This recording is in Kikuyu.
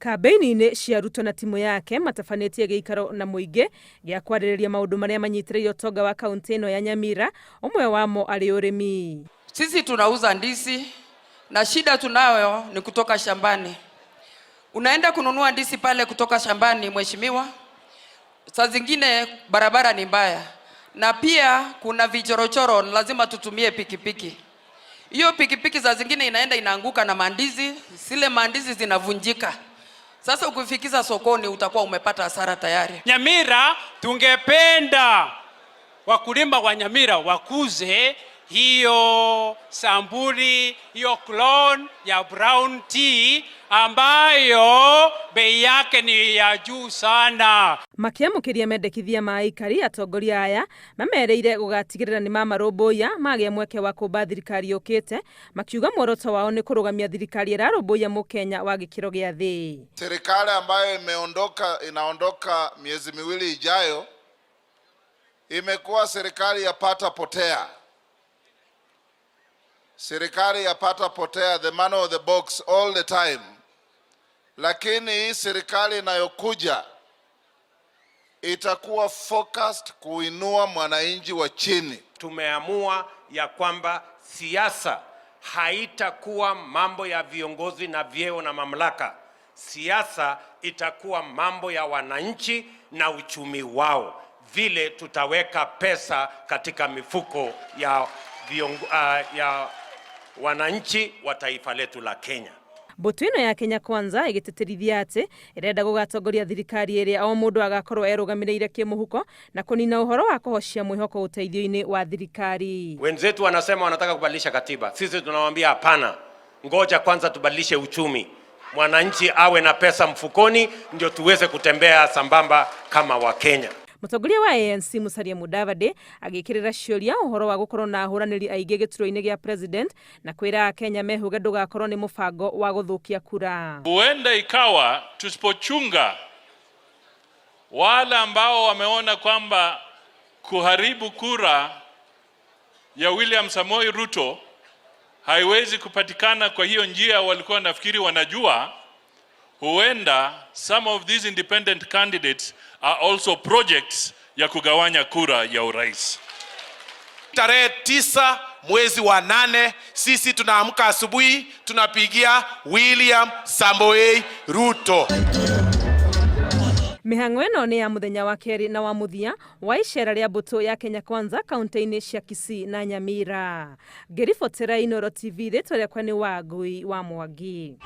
Kambĩini-inĩ cia Ruto na timũ yake matabanĩtie gĩikaro na mũingĩ gĩa kwarĩrĩria maũndũ marĩa manyitĩrĩire ũtonga wa kaũntĩ ĩno ya Nyamira, ũmwe wamo arĩ ũrĩmi. Sisi tunauza ndizi na shida tunayo ni kutoka shambani. Unaenda kununua ndizi pale kutoka shambani, mheshimiwa, saa zingine barabara ni mbaya, na pia kuna vichorochoro, lazima tutumie pikipiki. Hiyo pikipiki saa zingine inaenda inaanguka na mandizi, zile mandizi zinavunjika. Sasa ukifikisha sokoni utakuwa umepata hasara tayari. Nyamira tungependa wakulima wa Nyamira wakuze hiyo sambuli, hiyo clone ya brown tea ambayo bei yake ni ya juu sana. Makĩamũkĩria mendekithia ma aikari, atongoria aya mamerĩire gũgatigĩrĩra nĩ mamarũmbũiya magĩa mweke wa kũmba thirikari yũkĩte, makiuga muoroto wao nĩ kũrũgamia thirikari ĩrarũmbũiya mũkenya wa gĩkĩro gĩa thĩ. Serikali ambayo imeondoka inaondoka miezi miwili ijayo imekuwa serikali ya pata potea, serikali ya pata potea, the man of the box all the time. Lakini hii serikali inayokuja itakuwa focused kuinua mwananchi wa chini. Tumeamua ya kwamba siasa haitakuwa mambo ya viongozi na vyeo na mamlaka. Siasa itakuwa mambo ya wananchi na uchumi wao, vile tutaweka pesa katika mifuko ya wananchi wa taifa letu la Kenya. Mbũtũ ĩno ya Kenya Kwanza ĩgĩtĩtĩrithia atĩ ĩrenda gũgatongoria thirikari ĩrĩa o mũndũ agakorwo erũgamĩrĩire kĩmũhuko na kũnina ũhoro wa kũhocia mwĩhoko ũteithio-inĩ wa thirikari. Wenzetu wanasema wanataka kubadilisha katiba, sisi tunawaambia hapana, ngoja kwanza tubadilishe uchumi, mwananchi awe na pesa mfukoni, ndio tuweze kutembea sambamba kama Wakenya. Mũtongoria wa ANC Musalia Mudavadi agĩkĩrĩra ciũria ũhoro wa gũkorwo na ahũranĩri aingĩ gĩturwa-inĩ gĩa president na kwĩra Akenya mehuge ndũgakorwo nĩ mũbango wa gũthũkia kura. Huenda ikawa tusipochunga wale ambao wameona kwamba kuharibu kura ya William Samoei Ruto haiwezi kupatikana kwa hiyo njia walikuwa wanafikiri wanajua, huenda some of these independent candidates are also projects ya kugawanya kura ya urais. Tarehe 9 mwezi wa 8 sisi tunaamka asubuhi tunapigia William Samoei Ruto. Mĩhang'o ĩno nĩ ya mũthenya wa kerĩ na wa mũthia wa icera rĩa mbũtũ ya Kenya Kwanza kaunti-inĩ cia Kisii na Nyamira. Ngĩribotera Inooro TV, rĩtwa rĩakwa nĩ Wangui wa Mwangi.